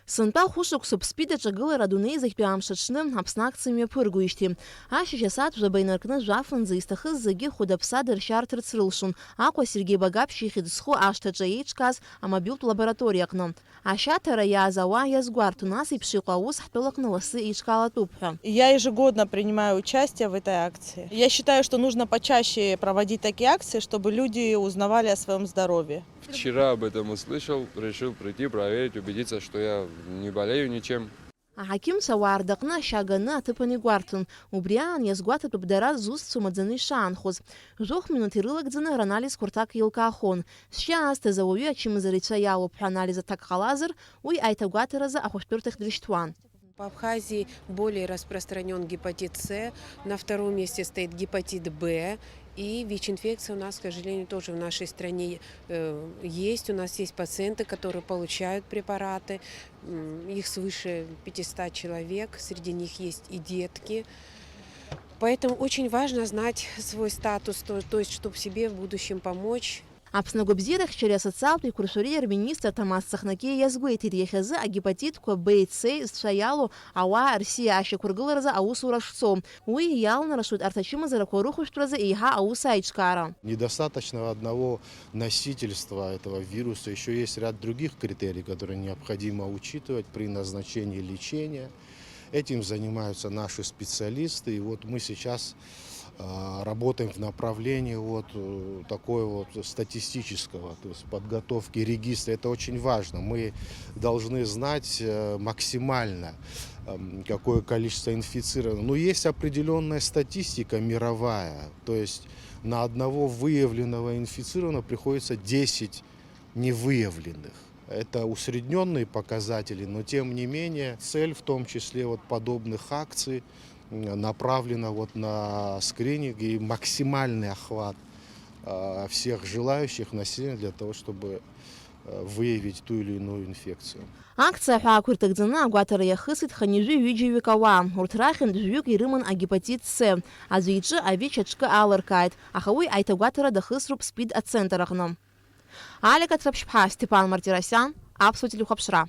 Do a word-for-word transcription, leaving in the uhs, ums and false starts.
Сынтәа хәышықәсоуп СПИД аҿагылара адунеи зегьтәи амш аҽны Аԥсны акциа мҩаԥыргоижьҭеи. Ашьыжь асааҭ жәаба инаркны жәафынӡа изҭахыз зегьы хәыда-ԥсада ршьарҭарц рылшон. Аҟәа Сергеи Багаԥшь ихьӡ зху ашҭаҿы еиҿкааз амобилтә лабораториа аҟны. Ашьаҭара иааз ауаа иазгәарҭон, ас еиԥш иҟоу аус ҳтәылаҟны лассы еиҿкаалатәуп ҳәа. Я ежегодно принимаю участие в этой акции. Я считаю, что нужно почаще проводить такие акции, чтобы люди узнавали о своем здоровье. Вчера об этом услышал, решил прийти, проверить, убедиться, что я не болею ничем. Аҳақьымцәа ауаа рдаҟны ашьа ганы аҭыԥан игәарҭон. Убри аан иазгәаҭатәуп дара зусҭцәоу маӡаны ишаанхоз. Жәохә минуҭ ирылагӡаны ранализқәа рҭак еилкаахон. Зшьа азҭаз ауаҩы ачымазара ицәа иалоуп ҳәа анализ аҭак ҟалазар, уи аиҭагәаҭаразы ахәышәтәырҭахь дрышьҭуан. В Абхазии более распространён гепатит С, на втором месте стоит гепатит Б, и ВИЧ-инфекция у нас, к сожалению, тоже в нашей стране, э, есть. У нас есть пациенты, которые получают препараты, м, их свыше пятисот человек, среди них есть и детки. Поэтому очень важно знать свой статус, то, то есть, чтоб себе в будущем помочь. Аԥсны агәабзиарахьчареи асоциалтә еиқәыршәареи рминистр Ҭамаз Цахнакиа иазгәеиҭеит, иахьазы агепатитқәа Б, С зцәа иалоу ауаа рсиа ашьақәыргыларазы аусура шцо. Уи иалнаршоит арҭ ачымазарақәа рыхәышәтәразы еиҳа аус аиҿкаара. Недостаточно одного носительства этого вируса, ещё есть ряд других критерий, которые необходимо учитывать при назначении лечения. Этим занимаются наши специалисты, и вот мы сейчас, а, работаем в направлении вот, э, такой вот статистического, то есть подготовки регистра. Это очень важно. Мы должны знать, э, максимально, эм, какое количество инфицированных. Но есть определённая статистика мировая, то есть на одного выявленного инфицированного приходится десять невыявленных. Это усреднённые показатели, но тем не менее цель, в том числе вот подобных акций, м, направлена вот на скрининг и максимальный охват, а, всех желающих населения для того, чтобы, э, выявить ту или иную инфекцию. Акциа аҳәаақәа ирҭагӡаны агәаҭара иахысит хынҩажәи ҩыџьаҩык ауаа. Урҭ рахьынтә жәаҩык ирыман агепатит С. Аӡәы иҿы авич аҿкы алыркааит, аха уи аиҭагәаҭара дахысроуп СПИД ацентр аҟны. Алика Ҭраԥшьԥҳа, Степан Мартиросиан, Аԥсуа телехәаԥшра.